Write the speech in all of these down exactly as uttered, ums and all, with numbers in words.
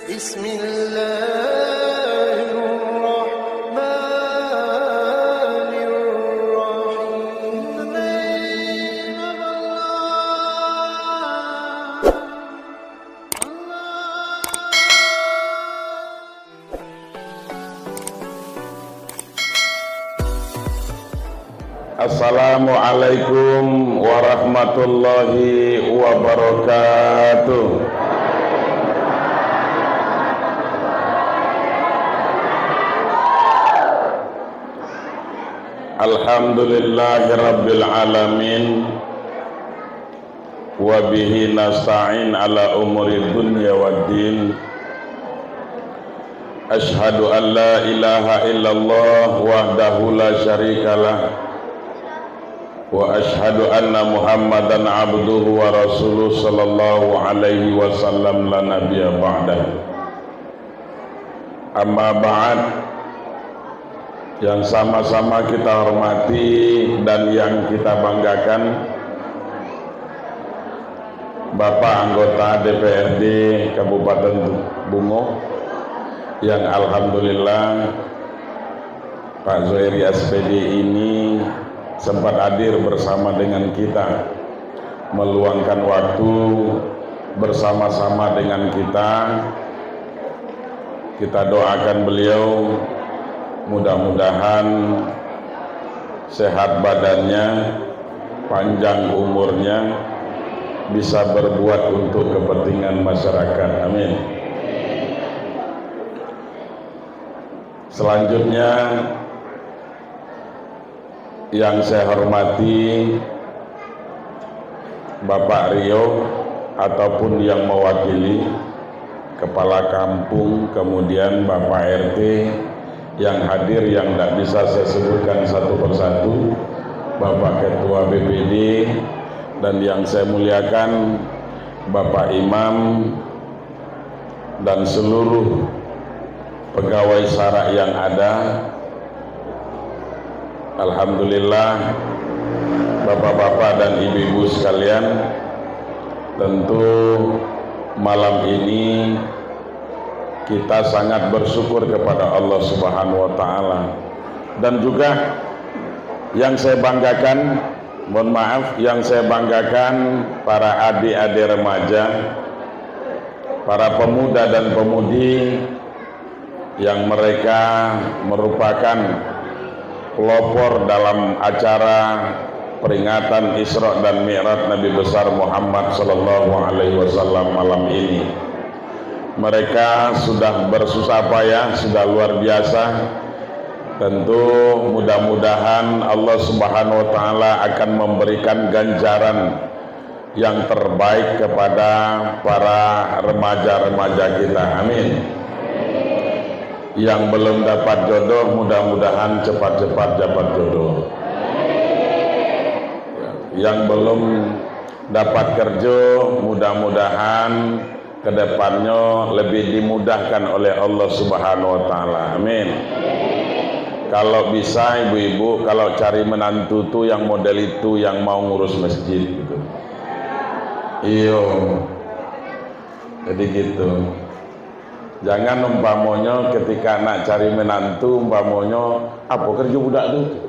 Bismillahirrahmanirrahim. Assalamualaikum warahmatullahi wabarakatuh. Alhamdulillahirabbil alamin. Wa bihi nasta'in ala umuri dunya waddin. Asyhadu an la ilaha illallah wahdahu la syarikalah. Wa asyhadu anna Muhammadan abduhu wa rasuluh sallallahu alaihi wasallam la nabiyya ba'dah. Amma ba'd, yang sama-sama kita hormati dan yang kita banggakan, Bapak Anggota D P R D Kabupaten Bungo, yang alhamdulillah Pak Zuhairi S P D ini sempat hadir bersama dengan kita, meluangkan waktu bersama-sama dengan kita. Kita doakan beliau, mudah-mudahan sehat badannya, panjang umurnya, bisa berbuat untuk kepentingan masyarakat. Amin. Selanjutnya, yang saya hormati Bapak Rio ataupun yang mewakili Kepala Kampung, kemudian Bapak R T yang hadir, yang tidak bisa saya sebutkan satu persatu, Bapak Ketua B P D, dan yang saya muliakan Bapak Imam, dan seluruh pegawai sara yang ada. Alhamdulillah, bapak-bapak dan ibu-ibu sekalian, tentu malam ini kita sangat bersyukur kepada Allah Subhanahu wa Ta'ala. Dan juga yang saya banggakan, mohon maaf, yang saya banggakan, para adik-adik remaja, para pemuda dan pemudi yang mereka merupakan pelopor dalam acara peringatan Isra dan Mi'raj Nabi Besar Muhammad sallallahu alaihi wasallam malam ini. Mereka sudah bersusah payah, sudah luar biasa. Tentu mudah-mudahan Allah Subhanahu wa Ta'ala akan memberikan ganjaran yang terbaik kepada para remaja-remaja kita. Amin. Yang belum dapat jodoh, mudah-mudahan cepat-cepat dapat jodoh. Yang belum dapat kerjo, mudah-mudahan ke depannyo lebih dimudahkan oleh Allah Subhanahu wa Ta'ala. Amin. Kalau bisa, ibu-ibu, kalau cari menantu tu yang model itu, yang mau ngurus masjid gitu. Iyo. Jadi gitu. Jangan umpamonyo ketika nak cari menantu, umpamonyo, "Apo kerjo budak tu?"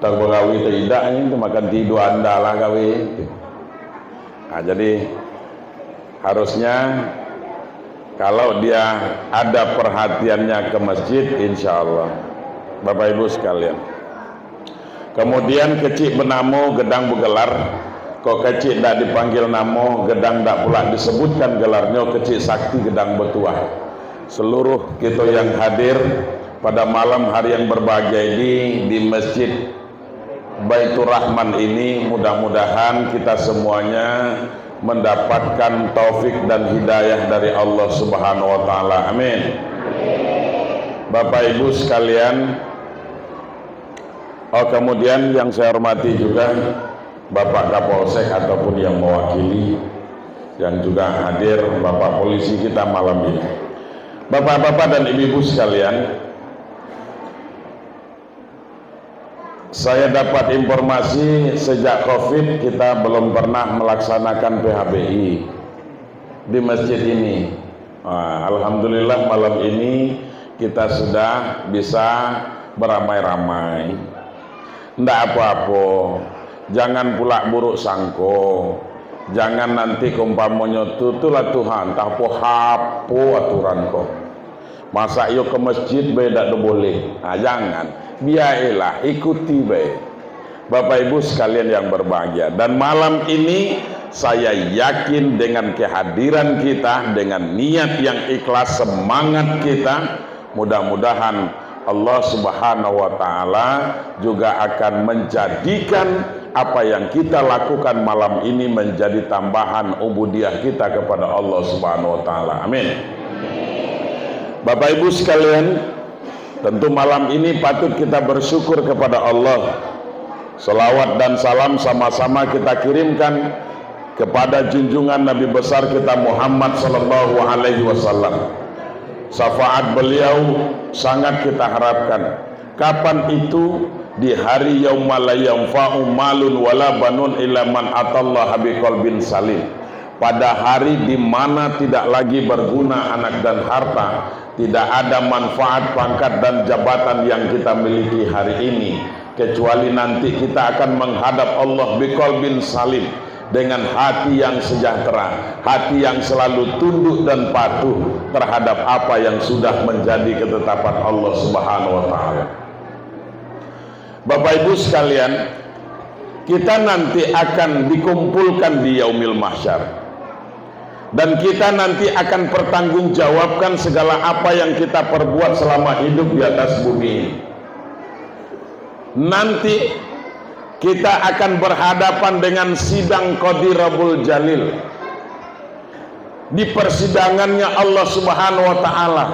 Tak bagawi tu idak ni, tu makan tidur anda lah gawi. Nah, jadi harusnya kalau dia ada perhatiannya ke masjid, insya Allah. Bapak Ibu sekalian. Kemudian kecik benamo gedang begelar, kok kecik dak dipanggil namo, gedang dak pulak disebutkan gelarnyo, kecik sakti gedang betuah. Seluruh kito yang hadir pada malam hari yang berbahagia ini di Masjid Baiturrahman ini, mudah-mudahan kita semuanya mendapatkan taufik dan hidayah dari Allah Subhanahu wa Ta'ala. Amin. Bapak Ibu sekalian, oh, kemudian yang saya hormati juga Bapak Kapolsek ataupun yang mewakili, yang juga hadir Bapak Polisi kita malam ini. Bapak-bapak dan ibu-ibu sekalian, saya dapat informasi sejak covid kita belum pernah melaksanakan P H B I. di masjid ini. Ah, alhamdulillah, malam ini kita sudah bisa beramai-ramai. Ndak apo-apo, jangan pulak buruk sangko. Jangan nanti umpamonyo tu, tulah Tuhan, tak apo-apo aturan ko. Masak iyo ka masjid bae dak do boleh. Ha, jangan. Biaelah, ikuti bae. Bapak Ibu sekalian yang berbahagia, dan malam ini saya yakin dengan kehadiran kita, dengan niat yang ikhlas, semangat kita, mudah-mudahan Allah Subhanahu wa Ta'ala juga akan menjadikan apa yang kita lakukan malam ini menjadi tambahan ubudiah kita kepada Allah Subhanahu wa Ta'ala. Amin. Bapak Ibu sekalian, tentu malam ini patut kita bersyukur kepada Allah. Salawat dan salam sama-sama kita kirimkan kepada junjungan Nabi besar kita Muhammad sallallahu alaihi wasallam. Syafaat beliau sangat kita harapkan. Kapan itu? Di hari yauma la yanfa'u malun wala banun illa man atallaha biqalbin salim. Pada hari di mana tidak lagi berguna anak dan harta, tidak ada manfaat pangkat dan jabatan yang kita miliki hari ini, kecuali nanti kita akan menghadap Allah biqalbin salim, dengan hati yang sejahtera, hati yang selalu tunduk dan patuh terhadap apa yang sudah menjadi ketetapan Allah Subhanahu wa Ta'ala. Bapak Ibu sekalian, kita nanti akan dikumpulkan di Yaumil Mahsyar. Dan kita nanti akan pertanggungjawabkan segala apa yang kita perbuat selama hidup di atas bumi ini. Nanti kita akan berhadapan dengan sidang Qadi Rabbul Jalil di persidangannya Allah Subhanahu wa Ta'ala.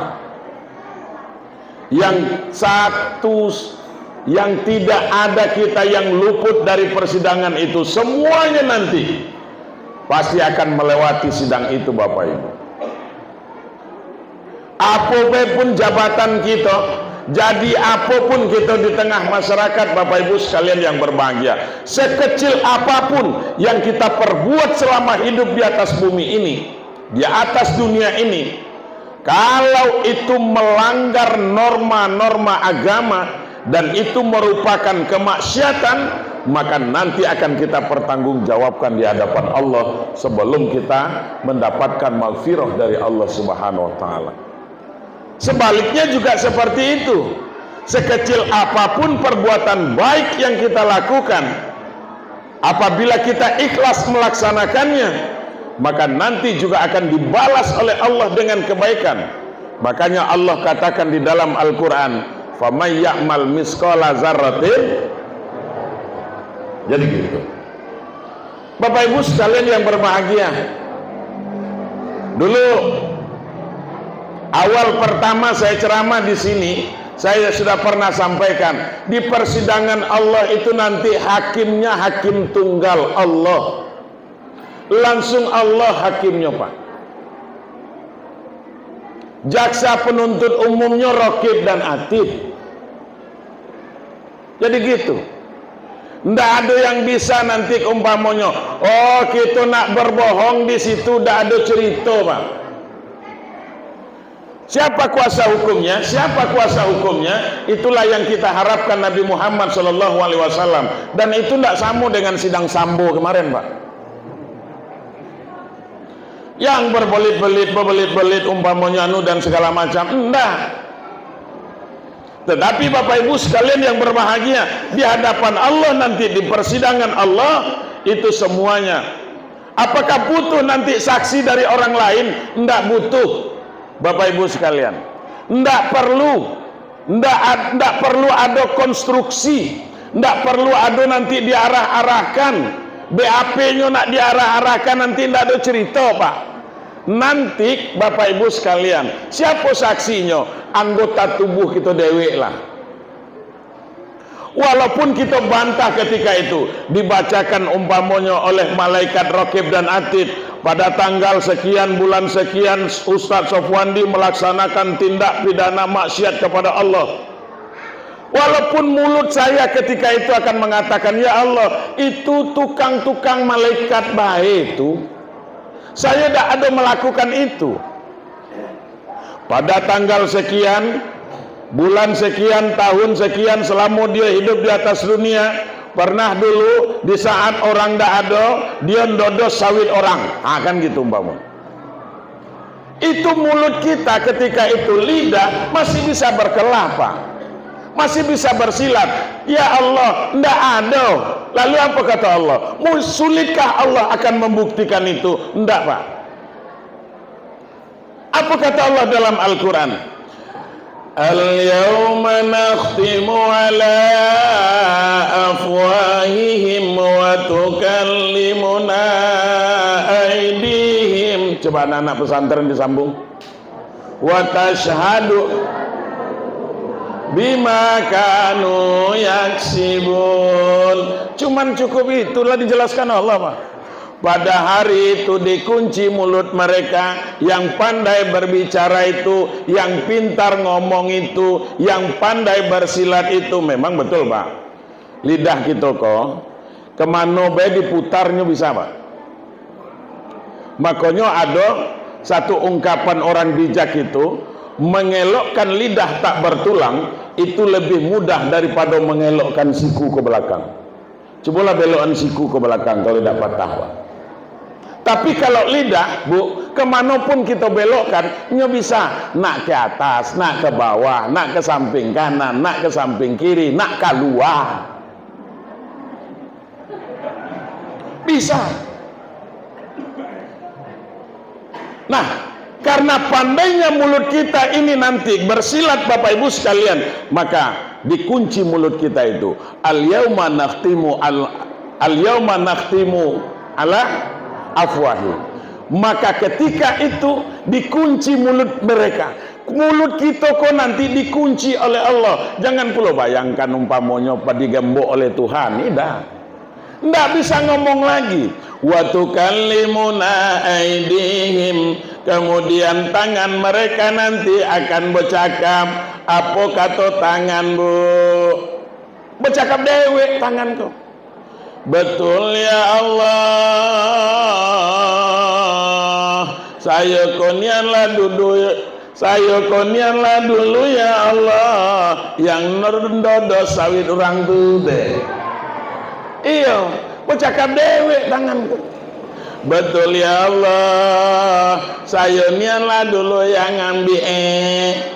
Yang satu, yang tidak ada kita yang luput dari persidangan itu. Semuanya nanti pasti akan melewati sidang itu, Bapak Ibu. Apo bae pun jabatan kita, jadi apo pun kita di tengah masyarakat, Bapak Ibu sekalian yang berbahagia, sekecil apapun yang kita perbuat selama hidup di atas bumi ini, di atas dunia ini, kalau itu melanggar norma-norma agama dan itu merupakan kemaksiatan, maka nanti akan kita pertanggungjawabkan di hadapan Allah sebelum kita mendapatkan maghfirah dari Allah Subhanahu wa Ta'ala. Sebaliknya juga seperti itu. Sekecil apapun perbuatan baik yang kita lakukan, apabila kita ikhlas melaksanakannya, maka nanti juga akan dibalas oleh Allah dengan kebaikan. Makanya Allah katakan di dalam Al-Quran, "Faman ya'mal misqala zarratin." Jadi gitu. Bapak Ibu sekalian yang berbahagia, dulu awal pertama saya ceramah di sini, saya sudah pernah sampaikan, di persidangan Allah itu nanti hakimnya hakim tunggal, Allah. Langsung Allah hakimnya, Pak. Jaksa penuntut umumnya Raqib dan Atid. Jadi gitu. Ndak ado yang bisa nanti umpamonyo, "Oh, kito nak berbohong di situ," ndak ado cerito, Pak. Siapa kuasa hukumnya? Siapa kuasa hukumnya? Itulah yang kita harapkan Nabi Muhammad sallallahu alaihi wasallam. Dan itu ndak samo dengan sidang Sambo kemarin, Pak. Yang berbelit-belit, berbelit-belit, umpamonyo anu dan segala macam. Ndak. Tetapi Bapak Ibu sekalian yang berbahagia, di hadapan Allah nanti di persidangan Allah, itu semuanya. Apakah butuh nanti saksi dari orang lain? Ndak butuh, Bapak Ibu sekalian. Ndak perlu. Ndak ad-, ndak perlu ado konstruksi. Ndak perlu ado nanti diarah-arahkan. B A P-nyo nak diarah-arahkan, nanti ndak ado cerito, Pak. Nanti, Bapak Ibu sekalian, siapo saksinyo? Anggota tubuh kito dewek lah. Walaupun kito bantah ketika itu, dibacakan umpamonyo oleh malaikat Raqib dan Atid, pada tanggal sekian, bulan sekian, Ustaz Sofwandi melaksanakan tindak pidana maksiat kepada Allah. Walaupun mulut saya ketika itu akan mengatakan, "Ya Allah, itu tukang-tukang malaikat bae itu." Sayo dak ado malakukan itu. Pada tanggal sekian, bulan sekian, tahun sekian, salamo dio hidup di atas dunia, pernah dulu di saat orang dak ado, dio ndodos sawit orang. Ha, kan gitu umpamo. Itu mulut kita ketika itu, lidah masih bisa berkelah, Pak. Masih bisa bersilat. Ya Allah, ndak ado. Lalu apa kata Allah? Mu-, sulitkah Allah akan membuktikan itu? Ndak, Pak. Apa kata Allah dalam Al-Quran? "Al-yawma nakhtimu ala afwahihim wa tukallimuna aidihim." Coba anak-anak pesantren disambung. "Wa tashhadu bima kanu yaksibun." Cuman cukup itulah dijelaskan Allah, Pak. Pada hari itu dikunci mulut mereka, yang pandai berbicara itu, yang pintar ngomong itu, yang pandai bersilat itu. Memang betul, Pak. Lidah kito ko, kemano bae diputarnyo bisa, Pak. Makonyo ado satu ungkapan orang bijak itu, mengelokkan lidah tak bertulang, itu lebih mudah daripado mengelokkan siku ke belakang. Cubolah belokan siku ke belakang kalau dak patah, Pak. Tapi kalau lidah, Bu, kemano pun kito belokkan, nyo bisa. Nak ke atas, nak ke bawah, nak ke samping kanan, nak ke samping kiri, nak kalua. Bisa. Nah, karena pandainya mulut kita ini nanti bersilat, Bapak Ibu sekalian, maka dikunci mulut kita itu. "Al-yauma nakhtimu al-, al-yauma nakhtimu ala afwahi." Maka ketika itu dikunci mulut mereka. Mulut kito ko nanti dikunci oleh Allah. Jangan pulo bayangkan umpamonyo pa digembok oleh Tuhan. Indak. Ndak bisa ngomong lagi. "Wa tukallimuna aidihim." Kemudian tangan mereka nanti akan bercakap. Apo kato tangan, Bu? Bercakap dewek tangan ko. "Betul, ya Allah. Sayo ko nian lah dulu, sayo ko nian lah dulu, ya Allah, yang nondodos sawit urang tu deh." Iyo, bacakap dewek tangan tu. "Betul, ya Allah, sayo nian lah dulu yang ngambiak."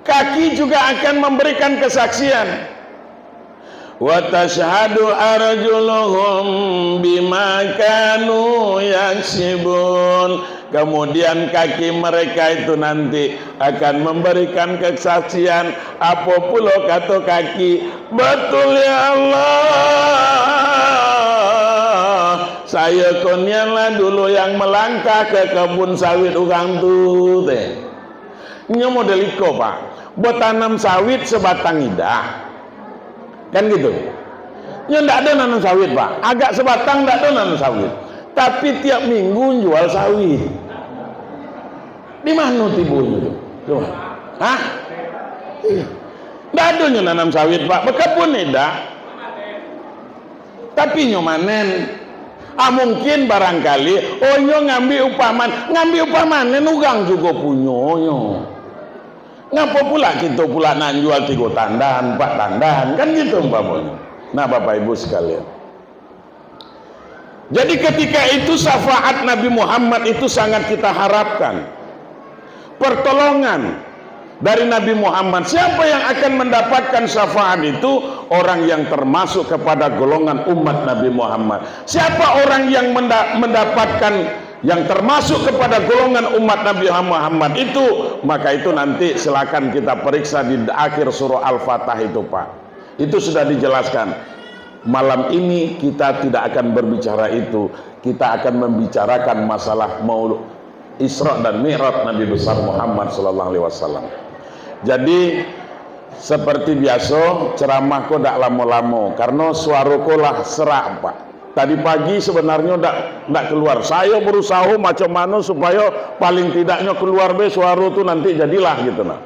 Kaki juga akan memberikan kesaksian. "Wa tashhadu arjuluhum bima kanu yaksibun." Kemudian kaki mereka itu nanti akan memberikan kesaksian. Apo pulo kato kaki? "Betul, ya Allah, sayo ko nian lah dulu yang melangkah ke kebun sawit urang tu teh." Nyo model iko, Pak. Batanam sawit sabatang indak. Kan gitu. Nyo ndak ado nanam sawit, Pak. Agak sabatang ndak ado nanam sawit. Tapi tiap minggu jual sawit. Di mano tibonyo tu? Coba. Hah? Iya. Ndak ado nyo nanam sawit, Pak. Bakabun indak. Tapi nyo manen. Ah, mungkin barangkali, oh, nyo ngambiak upah man-, ngambiak upah manen urang jugo punyo nyo. Ngapo pula kito pula nak jual tigo tandan, ampek tandan, kan gitu umpamonyo. Nah, Bapak Ibu sekalian. Jadi ketika itu syafaat Nabi Muhammad itu sangat kita harapkan. Pertolongan dari Nabi Muhammad. Siapa yang akan mendapatkan syafaat itu? Orang yang termasuk kepada golongan umat Nabi Muhammad. Siapa orang yang menda-, mendapatkan, yang termasuk kepada golongan umat Nabi Muhammad itu? Maka itu nanti silakan kita periksa di akhir surah Al-Fatah itu, Pak. Itu sudah dijelaskan. Malam ini kita tidak akan berbicara itu. Kita akan membicarakan masalah maulud, Isra dan Mi'raj Nabi besar Muhammad sallallahu alaihi wasallam. Jadi, seperti biaso, ceramah ko dak lamo-lamo, karena suaro ko lah serak, Pak. Tadi pagi sebenarnya dak, dak keluar. Saya berusaha macam mana supaya paling tidaknya keluar be suaro tu nanti jadilah gitu nah.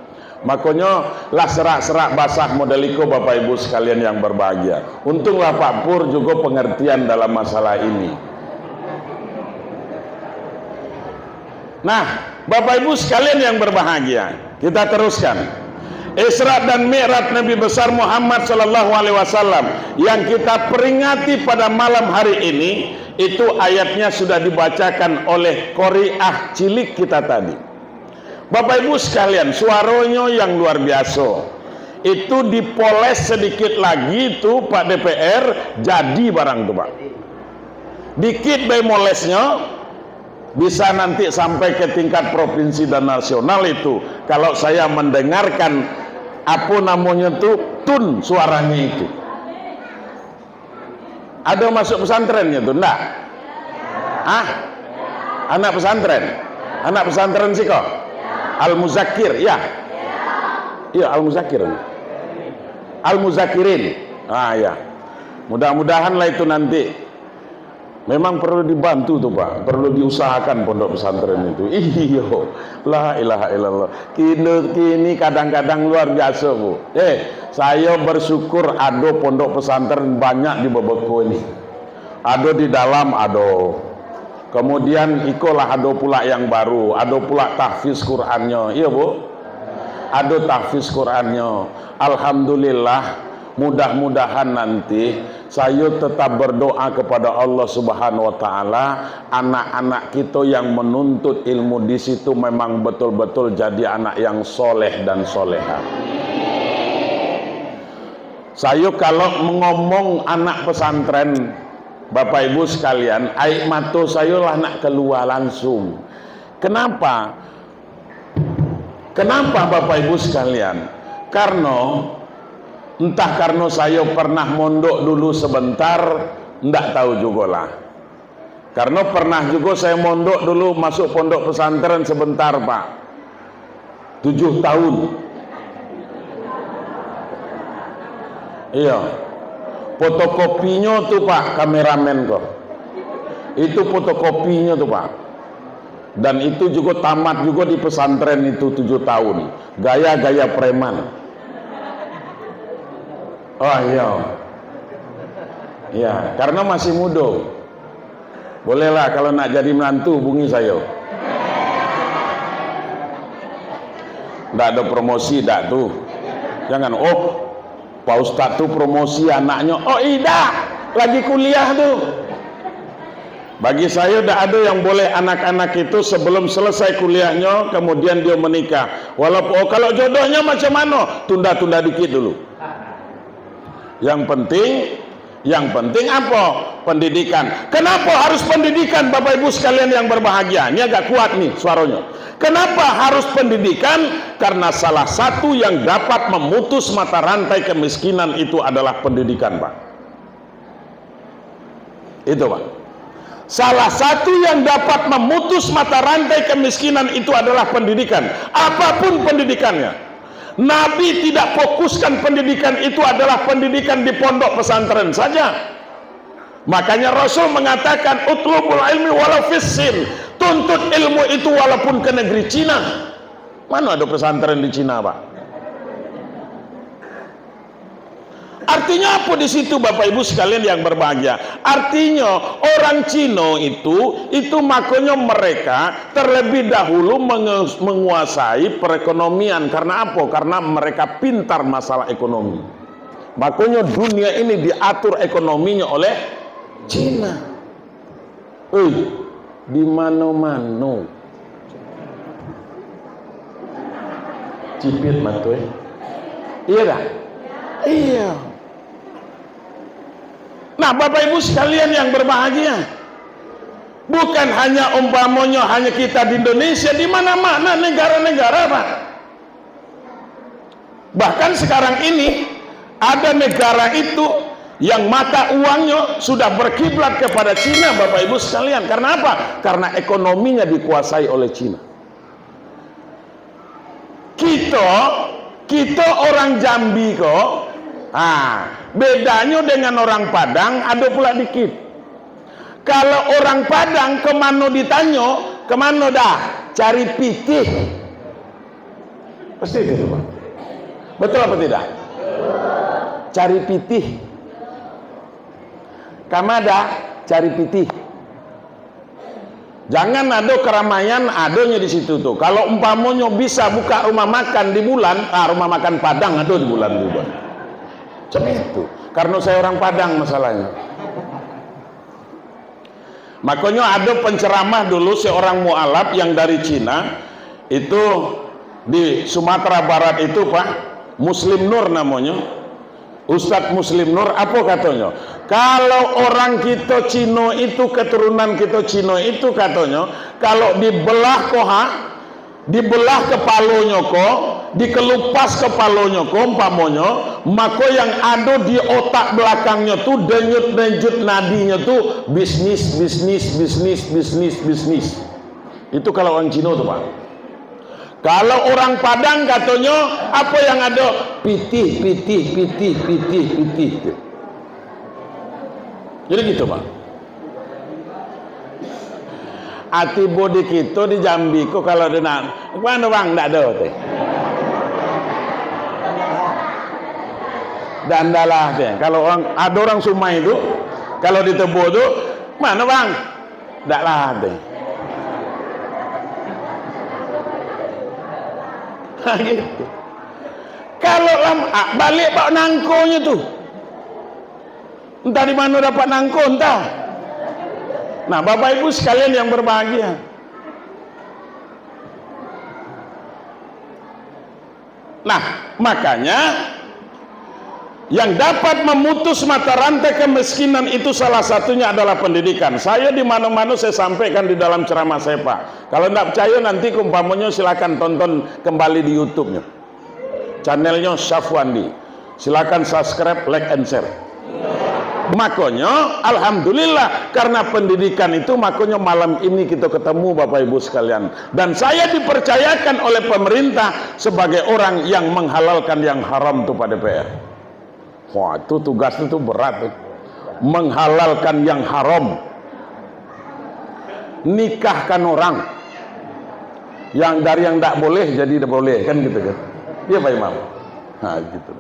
Makonyo lah serak-serak basah model iko, Bapak Ibu sekalian yang berbahagia. Untunglah Pak Pur juga pengertian dalam masalah ini. Nah, Bapak Ibu sekalian yang berbahagia, kita teruskan. Isra dan Mi'raj Nabi besar Muhammad sallallahu alaihi wasallam yang kita peringati pada malam hari ini, itu ayatnya sudah dibacakan oleh qariah cilik kita tadi. Bapak Ibu sekalian, suaronyo yang luar biaso. Itu dipoles sedikit lagi tu, Pak D P R, jadi barang tu, Pak. Dikit bae molesnyo, bisa nanti sampai ke tingkat provinsi dan nasional itu. Kalau saya mendengarkan, apo namonyo tu, tun suaranyo itu. Ado masuk pesantrennyo tu, ndak? Hah? Anak pesantren? Anak pesantren siko? Al-Muzakir, ya? Iya, Al-Muzakir. Al-Muzakirin. Ah, ya. Mudah-mudahanlah itu nanti. Memang perlu dibantu tu, Pak. Perlu diusahakan pondok pesantren itu. Iyo. La ilaha illallah. Kini, kini kadang-kadang luar biasa, Bu. Eh, sayo bersyukur ado pondok pesantren banyak di Bebeko ini. Ado di dalam, ado. Kemudian ikolah ado pula yang baru, ado pula tahfiz Qurannyo. Iyo, Bu? Ado tahfiz Qurannyo. Alhamdulillah, mudah-mudahan nanti sayo tetap berdoa kepada Allah Subhanahu wa Ta'ala, anak-anak kito yang menuntut ilmu di situ memang betul-betul jadi anak yang soleh dan solehah. Sayo kalau mengomong anak pesantren, Bapak Ibu sekalian, air mato sayo lah nak keluar langsung. Kenapa? Kenapa, Bapak Ibu sekalian? Karno, entah karno sayo pernah mondok dulu sebentar, ndak tahu jugolah. Karno pernah jugo sayo mondok dulu, masuk pondok pesantren sebentar, Pak. Tujuh tahun. Iyo. Fotokopinyo tu, Pak, kameramen ko. Itu fotokopinyo tu, Pak. Dan itu jugo tamat jugo di pesantren itu tujuh tahun. Gaya-gaya preman. Oh, iyo. Ya, karena masih mudo. Bolehlah, kalau nak jadi menantu, hubungi sayo. Ndak ado promosi, dak tu. Jangan, "Oh, Pak Ustadz tu promosi anaknyo." Oh, idak, lagi kuliah tu. Bagi sayo, dak ado yang boleh anak-anak itu sebelum selesai kuliahnyo, kemudian dio menikah. Walaupun, oh, kalau jodohnyo macam mano, tunda-tunda dikit dulu. Yang penting, yang penting apo? Pendidikan. Kenapa harus pendidikan, Bapak Ibu sekalian yang berbahagia? Ini agak kuat nih suaronyo. Kenapa harus pendidikan? Karena salah satu yang dapat memutus mata rantai kemiskinan itu adalah pendidikan, Pak. Itu, Pak. Salah satu yang dapat memutus mata rantai kemiskinan itu adalah pendidikan. Apapun pendidikannya. Nabi tidak fokuskan pendidikan itu adalah pendidikan di pondok pesantren saja. Makanya Rasul mengatakan, "Utlubul ilmi walau fissin." Tuntut ilmu itu walaupun ke negeri Cina. Mana ada pesantren di Cina, Pak? Artinya apa di situ, Bapak Ibu sekalian yang berbahagia? Artinya, orang Cino itu, itu makanya mereka terlebih dahulu menge-, menguasai perekonomian. Karena apa? Karena mereka pintar masalah ekonomi. Makanya dunia ini diatur ekonominya oleh Cina. Oi, di mano-mano. Cipit mato, eh. Iya dak? Iya. Nah, Bapak Ibu sekalian yang berbahagia, bukan hanya umpamonyo hanya kita di Indonesia, di mana-mana negara-negara, Pak. Bahkan sekarang ini, ada negara itu yang mata uangnya sudah berkiblat kepada Cina, Bapak Ibu sekalian. Karena apa? Karena ekonominya dikuasai oleh Cina. Kito, kito orang Jambi ko, ha, bedanyo dengan orang Padang, ado pula dikit. Kalau orang Padang, ke mano ditanyo, ke mano dah? Cari pitih. Pasti itu, Pak. Betul apa tidak? Cari pitih. Ka ma dah? Cari pitih. Jangan ado keramaian, adonyo di situ tu. Kalau umpamonyo bisa buka rumah makan di bulan, ah, rumah makan Padang ado di bulan tu, Bang. Macam itu. Karena saya orang Padang masalahnya. Makonyo ado penceramah dulu seorang mualaf yang dari Cina, itu di Sumatera Barat itu, Pak, Muslim Nur namonyo. Ustadz Muslim Nur, apo katonyo? Kalau orang kito Cino itu, keturunan kito Cino itu, katonyo, kalau dibelah ko, ha, dibelah kepalonyo ko, dikelupas kepalonyo ko, umpamonyo, mako yang ado di otak belakangnyo tu, denyut-denyut nadinyo tu, bisnis, bisnis, bisnis, bisnis, bisnis. Itu kalau orang Cino tu, Pak. Kalau orang Padang katonyo, apo yang ado? Pitih, pitih, pitih, pitih, pitih. Jadi gitu, Pak. Ati bodi kito di Jambi ko kalau ado nak, mano, Bang? Ndak ado, teh. Dan dah lah, teh. Kalau orang, ado orang Sumai tu, kalau ditebuk tu, "Mano, Bang?" Ndak lah, teh. Gitu. Kalau lam-, ah, baliak bak nangkonyo tu. Entah di mano dapat nangko, entah. Nah, Bapak Ibu sekalian yang berbahagia. Nah, makanya yang dapat memutus mata rantai kemiskinan itu salah satunya adalah pendidikan. Saya di mano-mano saya sampaikan di dalam ceramah saya, Pak. Kalau ndak percaya, nanti umpamonyo silakan tonton kembali di YouTube-nyo. Channelnyo Syafwandi. Silakan subscribe, like, and share. Makonyo, alhamdulillah, karena pendidikan itu, makonyo malam ini kita ketemu, Bapak Ibu sekalian. Dan saya dipercayakan oleh pemerintah sebagai orang yang menghalalkan yang haram tu, Pak D P R. Wah, itu tugas itu berat tu. Menghalalkan yang haram. Nikahkan orang. Yang dari yang ndak boleh jadi dah boleh, kan gitu kan. Iya, Pak Imam. Nah, gitu.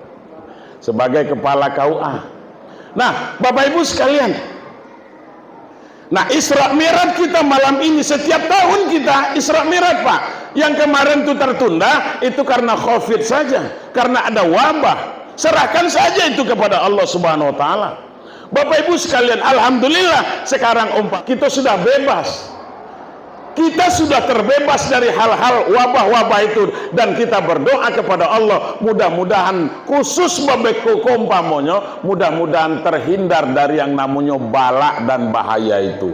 Sebagai kepala K U A. Nah, Bapak Ibu sekalian. Nah, Isra Mi'raj kita malam ini, setiap tahun kita Isra Mi'raj, Pak. Yang kemarin tu tertunda, itu karena covid saja, karena ada wabah. Serahkan saja itu kepada Allah Subhanahu wa Ta'ala. Bapak Ibu sekalian, alhamdulillah, sekarang umpa-, kita sudah bebas. Kita sudah terbebas dari hal-hal wabah-wabah itu, dan kita berdoa kepada Allah, mudah-mudahan khusus babeko ko umpamonyo, mudah-mudahan terhindar dari yang namonyo balak dan bahaya itu.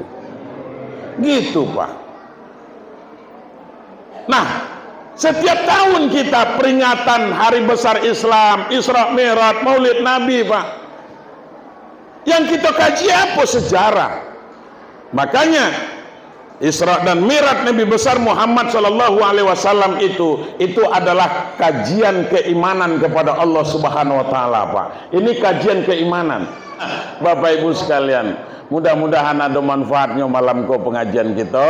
Gitu, Pak. Nah, setiap tahun kita peringatan hari besar Islam, Isra Mi'raj, Maulid Nabi, Pak. Yang kita kaji apa? Sejarah. Makanya, Isra dan Mi'raj Nabi besar Muhammad sallallahu alaihi wasallam itu, itu adalah kajian keimanan kepada Allah Subhanahu wa Ta'ala, Pak. Ini kajian keimanan. Bapak Ibu sekalian, mudah-mudahan ada manfaatnya malam ko pengajian kita.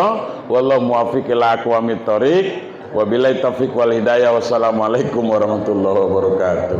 Wallahu muwaffiq ila aqwamit thoriq. Wabillahi taufiq wal hidayah. Wassalamualaikum warahmatullahi wabarakatuh.